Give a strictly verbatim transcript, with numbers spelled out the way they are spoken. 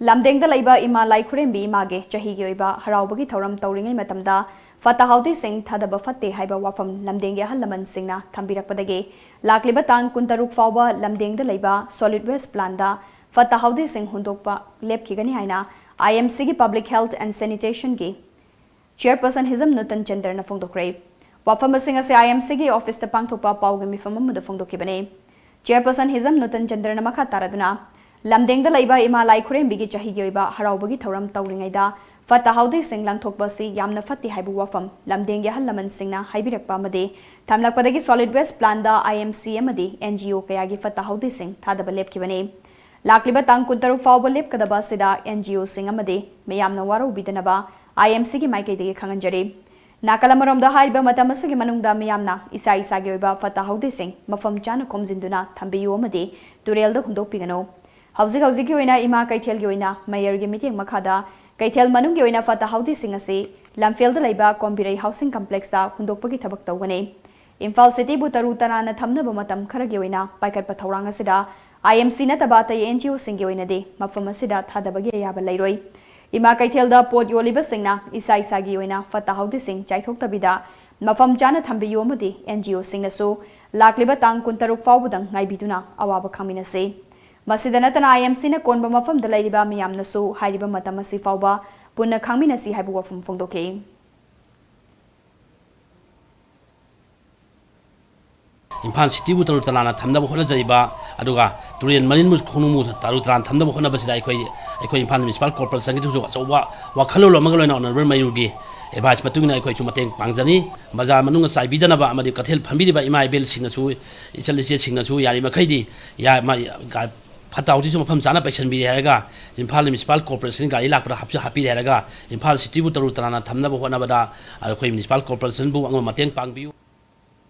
ꯂꯝꯗꯦꯡꯗ ꯂꯩꯕ ꯏꯃꯥ ꯂꯥꯏ ꯈꯨꯔꯦꯝꯕꯤ ꯏꯃꯥꯒꯤ ꯆꯍꯤꯒꯤ ꯑꯣꯏꯕ ꯍꯔꯥꯎꯕꯒꯤ ꯊꯧꯔꯝ ꯇꯧꯔꯤꯉꯩ ꯃꯇꯝꯗ ꯐꯠꯇ ꯍꯥꯎꯗꯤꯁꯤꯡ ꯊꯥꯗꯕ ꯐꯠꯇꯦ ꯍꯥꯏꯕ ꯋꯥꯐꯝ ꯂꯝꯗꯦꯡꯒꯤ ꯑꯍꯜ ꯂꯃꯟꯁꯤꯡꯅ ꯊꯝꯕꯤꯔꯛꯄꯗꯒꯤ ꯂꯥꯛꯂꯤꯕ ꯇꯥꯡ ꯀꯨꯟꯇꯔꯨꯛ ꯐꯥꯎꯕ ꯂꯝꯗꯦꯡꯗ ꯂꯩꯕ solid waste plantꯗ ꯐꯠꯇ ꯍꯥꯎꯗꯤꯁꯤꯡ ꯍꯨꯟꯗꯣꯛꯄ ꯂꯦꯞꯈꯤꯒꯅꯤ ꯍꯥꯏꯅ I M Cꯒꯤ Public Health and Sanitationꯒꯤ Chairperson ꯍꯤꯖꯝ ꯅꯨꯇꯟ ꯆꯟꯗ꯭ꯔꯅ ꯐꯣꯡꯗꯣꯛꯈ꯭ꯔꯦ꯫ ꯋꯥꯐꯝꯁꯤꯡ ꯑꯁꯤ I M Cꯒꯤ officeꯇ ꯄꯥꯡꯊꯣꯛꯄ ꯄꯥꯎꯒꯤ ꯃꯤꯐꯝ ꯑꯃꯗ ꯐꯣꯡꯗꯣꯛꯈꯤꯕꯅꯤ꯫ Chairperson ꯍꯤꯖꯝ ꯅꯨꯇꯟ ꯆꯟꯗ꯭ꯔꯅ ꯃꯈꯥ ꯇꯥꯔꯗꯨꯅ, ꯂꯝꯗꯦꯡꯗ ꯂꯩꯕ ꯏꯃꯥ ꯂꯥꯏ ꯈꯨꯔꯦꯝꯕꯤꯒꯤ ꯆꯍꯤꯒꯤ ꯑꯣꯏꯕ ꯍꯔꯥꯎꯕꯒꯤ ꯊꯧꯔꯝ ꯇꯧꯔꯤꯉꯩꯗ ꯐꯠꯇ ꯍꯥꯎꯗꯤꯁꯤꯡ ꯂꯪꯊꯣꯛꯄ ꯑꯁꯤ ꯌꯥꯝꯅ ꯐꯠꯇꯦ ꯍꯥꯏꯕ ꯋꯥꯐꯝ ꯂꯝꯗꯦꯡꯒꯤ ꯑꯍꯜ ꯂꯃꯟꯁꯤꯡꯅ ꯍꯥꯏꯕꯤꯔꯛꯄ ꯑꯃꯗꯤ ꯊꯝꯂꯛꯄꯗꯒꯤ solid waste plantꯗ I M C ꯑꯃꯗꯤ N G O ꯀꯌꯥꯒꯤ ꯐꯠꯇ ꯍꯥꯎꯗꯤꯁꯤꯡ ꯊꯥꯗꯕ ꯂꯦꯞꯈꯤꯕꯅꯤ꯫ ꯂꯥꯛꯂꯤꯕ ꯇꯥꯡ ꯀꯨꯟꯇꯔꯨꯛ ꯐꯥꯎꯕ ꯂꯦꯞꯀꯗꯕ ꯑꯁꯤꯗ N G Oꯁꯤꯡ ꯑꯃꯗꯤ ꯃꯤꯌꯥꯝꯅ ꯋꯥꯔꯧꯕꯤꯗꯅꯕ I M Cꯒꯤ ꯃꯥꯏꯀꯩꯗꯒꯤ ꯈꯪꯍꯟꯖꯔꯤ꯫ ꯅꯥꯀꯜ ꯑꯃꯔꯣꯝꯗ ꯍꯥꯏꯔꯤꯕ ꯃꯇꯝ ꯑꯁꯤꯒꯤ ꯃꯅꯨꯡꯗ ꯃꯤꯌꯥꯝꯅ ꯏꯁꯥ ꯏꯁꯥꯒꯤ ꯑꯣꯏꯕ ꯐꯠꯇ ꯍꯥꯎꯗꯤꯁꯤꯡ ꯃꯐꯝ ꯆꯥꯅ ꯈꯣꯝꯖꯤꯟꯗꯨꯅ ꯊꯝꯕꯤꯌꯨ ꯑꯃꯗꯤ ꯇꯨꯔꯦꯜꯗ ꯍꯨꯟꯗꯣꯛꯄꯤꯒꯅꯨ꯫ ꯍꯧꯖꯤꯛ ꯍꯧꯖꯤꯛꯀꯤ ꯑꯣꯏꯅ ꯏꯃꯥ ꯀꯩꯊꯦꯜꯒꯤ ꯑꯣꯏꯅ Mayorꯒꯤ ꯃꯤꯠꯌꯦꯡ ꯃꯈꯥꯗ ꯀꯩꯊꯦꯜ ꯃꯅꯨꯡꯒꯤ ꯑꯣꯏꯅ ꯐꯠꯇ ꯍꯥꯎꯗꯤꯁꯤꯡ ꯑꯁꯤ ꯂꯝꯐꯦꯜꯗ ꯂꯩꯕ ꯀꯣꯝꯕꯤꯔꯩ housing complexꯇ ꯍꯨꯟꯗꯣꯛꯄꯒꯤ ꯊꯕꯛ ꯇꯧꯒꯅꯤ꯫ ꯏꯝꯐꯥꯜ cityꯕꯨ ꯇꯔꯨ ꯇꯅꯥꯟꯅ ꯊꯝꯅꯕ ꯃꯇꯝ ꯈꯔꯒꯤ ꯑꯣꯏꯅ ꯄꯥꯏꯈꯠꯄ ꯊꯧꯔꯥꯡ ꯑꯁꯤꯗ I M C ꯅꯠꯇꯕ ꯑꯇꯩ N G Oꯁꯤꯡꯒꯤ ꯑꯣꯏꯅꯗꯤ ꯃꯐꯝ ꯑꯁꯤꯗ ꯊꯥꯗꯕꯒꯤ ꯑꯌꯥꯕ ꯂꯩꯔꯣꯏ꯫ ꯏꯃꯥ ꯀꯩꯊꯦꯜꯗ ꯄꯣꯠ ꯌꯣꯜꯂꯤꯕꯁꯤꯡꯅ ꯏꯁꯥ ꯏꯁꯥꯒꯤ ꯑꯣꯏꯅ ꯐꯠꯇ ꯍꯥꯎꯗꯤꯁꯤꯡ ꯆꯥꯏꯊꯣꯛꯇꯕꯤꯗ ꯃꯐꯝ ꯆꯥꯅ ꯊꯝꯕꯤꯌꯨ ꯑꯃꯗꯤ N G Oꯁꯤꯡꯅꯁꯨ ꯂꯥꯛꯂꯤꯕ ꯇꯥꯡ ꯀꯨꯟꯇꯔꯨꯛ ꯐꯥꯎꯕꯗꯪ ꯉꯥꯏꯕꯤꯗꯨꯅ ꯑꯋꯥꯕ ꯈꯪꯃꯤꯟꯅꯁꯤ꯫ ꯃꯁꯤꯗ ꯅꯠꯇꯅ I M Cꯅ ꯀꯣꯟꯕ ꯃꯐꯝꯗ ꯂꯩꯔꯤꯕ ꯃꯤꯌꯥꯝꯅꯁꯨ ꯍꯥꯏꯔꯤꯕ ꯃꯇꯝ ꯑꯁꯤ ꯐꯥꯎꯕ ꯄꯨꯟꯅ ꯈꯪꯃꯤꯟꯅꯁꯤ ꯍꯥꯏꯕ ꯋꯥꯐꯝ ꯐꯣꯡꯗꯣꯛꯈꯤ꯫ ꯏꯝꯐꯥꯜ cityꯕꯨ ꯇꯔꯨ ꯇꯅꯥꯟꯅ ꯊꯝꯅꯕ ꯍꯣꯠꯅꯖꯔꯤꯕ, ꯑꯗꯨꯒ ꯇꯨꯔꯦꯜ ꯃꯔꯤꯟꯕꯨ ꯈꯣꯡꯅꯨꯡꯕꯨ ꯇꯔꯨ ꯇꯅꯥꯟꯅ ꯊꯝꯅꯕ ꯍꯣꯠꯅꯕꯁꯤꯗ ꯑꯩꯈꯣꯏ, ꯑꯩꯈꯣꯏ ꯏꯝꯐꯥꯜ municipal corporationꯒꯤꯁꯨ ꯑꯆꯧꯕ ꯋꯥꯈꯜꯂꯣꯟ ꯑꯃꯒ ꯂꯣꯏꯅ Honourable Mayorꯒꯤ advice ꯃꯇꯨꯡ ꯏꯟꯅ ꯑꯩꯈꯣꯏꯁꯨ ꯃꯇꯦꯡ ꯄꯥꯡꯖꯅꯤ꯫ ꯕꯖꯥꯔ ꯃꯅꯨꯡꯗ ꯆꯥꯏꯕꯤꯗꯅꯕ ꯑꯃꯗꯤ ꯀꯩꯊꯦꯜ ꯐꯝꯕꯤꯔꯤꯕ ꯏꯃꯥ ꯏꯕꯦꯜꯁꯤꯡꯅꯁꯨ, ꯏꯆꯜ ꯏꯆꯦꯁꯤꯡꯅꯁꯨ ꯌꯥꯔꯤꯃꯈꯩꯗꯤ ꯌꯥ-, ꯃ-, ꯒ-, ꯐꯠꯇ ꯍꯥꯎꯗꯤꯁꯨ ꯃꯐꯝ ꯆꯥꯅ ꯄꯩꯁꯟꯕꯤꯔꯦ ꯍꯥꯏꯔꯒ ꯏꯝꯐꯥꯜ municipal corporation ꯒꯥꯔꯤ ꯂꯥꯛꯄꯗ ꯍꯥꯞꯁꯨ ꯍꯥꯞꯄꯤꯔꯦ ꯍꯥꯏꯔꯒ ꯏꯝꯐꯥꯜ cityꯕꯨ ꯇꯔꯨ ꯇꯅꯥꯟꯅ ꯊꯝꯅꯕ ꯍꯣꯠꯅꯕꯗ ꯑꯩꯈꯣꯏ municipal corporationꯕꯨ ꯑꯉꯝꯕ ꯃꯇꯦꯡ ꯄꯥꯡꯕꯤꯌꯨ꯫